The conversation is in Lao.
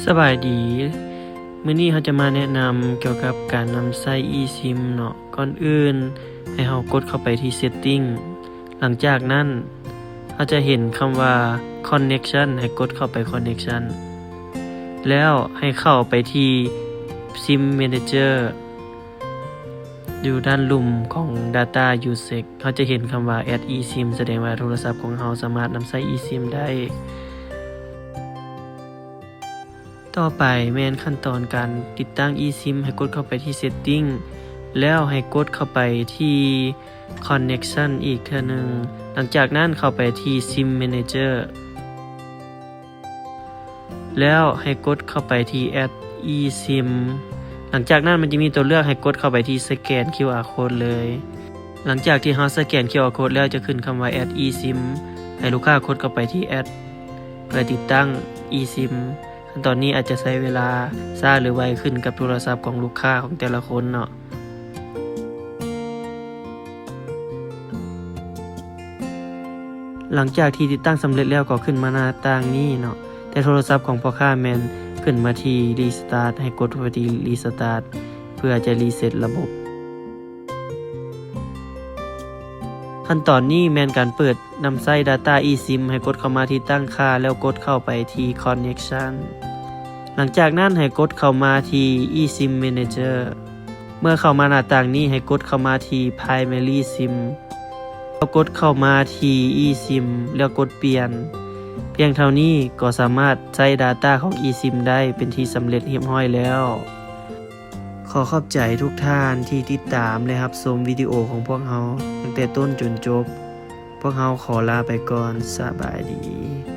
ສະບາຍດີ ມື້ນີ້ເຮົາຈະມາແນະນຳກ່ຽວກັບການນຳໃຊ້ eSIM ເນາະ. ກ່ອນອື່ນໃຫ້ເຮົາກົດເຂົ້າໄປທີ່ Setting. ຫຼັງຈາກນັ້ນເຮົາຈະເຫັນຄຳວ່າ Connection ໃຫ້ກົດເຂົ້າໄປ Connection ແລ້ວໃຫ້ເຂົ້າໄປທີ່ SIM Manager ຢູ່ດ້ານລຸ່ມຂອງ Data Usage ເຮົາຈະເຫັນຄຳວ່າ Add eSIM ສະແດງວ່າໂທລະສັບຂອງເຮົາສາມາດນຳໃຊ້ eSIM ໄດ້. ຕໍ່ໄປແມ່ນຂັ້ນຕອນການຕິດຕັ້ງ eSIM ໃຫ້ກົດເຂົ້າໄປທີ່ Setting ແລ້ວໃຫ້ກົດເຂົ້າໄປທີ່ Connection ອີກເທື່ອໜຶ່ງ. ຫຼັງຈາກນັ້ນເຂົ້າໄປທີ່ SIM Manager ແລ້ວໃຫ້ກົດເຂົ້າໄປທີ່ Add eSIM. ຫຼັງຈາກນັ້ນມັນຈະມີຕົວເລືອກໃຫ້ກົດເຂົ້າໄປທີ່ສະແກນ QR code ເລີຍ. ຫຼັງຈາກທີ່ເຮົາສະແກນ QR code ແລ້ວຈະຂຶ້ນຄຳວ່າ Add eSIM ໃຫ້ລູກຄ້າກົດເຂົ້າໄປທີ່ Add ເພື່ອຕິດຕັ້ງ eSIM. ຂັ້ນຕອນນີ້ອາດຈະໃຊ້ເວລາຊ້າ ຫຼື ໄວ ຂຶ້ນກັບໂທລະສັບຂອງລູກຄ້າຂອງແຕ່ລະຄົນເນາະ. ຫຼັງຈາກທີ່ຕິດຕັ້ງສຳເລັດແລ້ວກໍຂຶ້ນມາໜ້າຕ່າງນີ້ເນາະ, ແຕ່ໂທລະສັບຂອງພໍ່ຄ້າແມ່ນຂຶ້ນມາທີ່ Restart ໃຫ້ກົດເຂົ້າໄປທີ່ Restart ເພື່ອຈະ Reset ລະບົບ. ຂັ້ນຕອນນີ້ແມ່ນການເປີດນຳໃຊ້ Data eSIM ໃຫ້ກົດເຂົ້າມາທີ່ຕັ້ງຄ່າ ແລ້ວກົດເຂົ້າໄປທີ່ Connection. ຫຼັງຈາກນັ້ນໃຫ້ກົດເຂົ້າມາທີ່ eSIM Manager. ເມື່ອເຂົ້າມາໜ້າຕ່າງນີ້ໃຫ້ກົດເຂົ້າມາທີ່ Primary SIM ແລ້ວກົດເຂົ້າມາທີ່ eSIM ແລ້ວກົດປ່ຽນ. ພຽງເທົ່ານີ້ກໍສາມາດໃຊ້ Data ຂອງ eSIM ໄດ້ເປັນທີ່ສຳເລັດຮຽບຮ້ອຍແລ້ວ. ຂໍຂອບໃຈທຸກທ່ານທີ່ຕິດຕາມ ແລະ ຮັບຊົມວິດີໂອຂອງພວກເຮົາຕັ້ງແຕ່ຕົ້ນຈົນຈົບ. ພວກເຮົາຂໍລາໄປກ່ອນ. ສະບາຍດີ.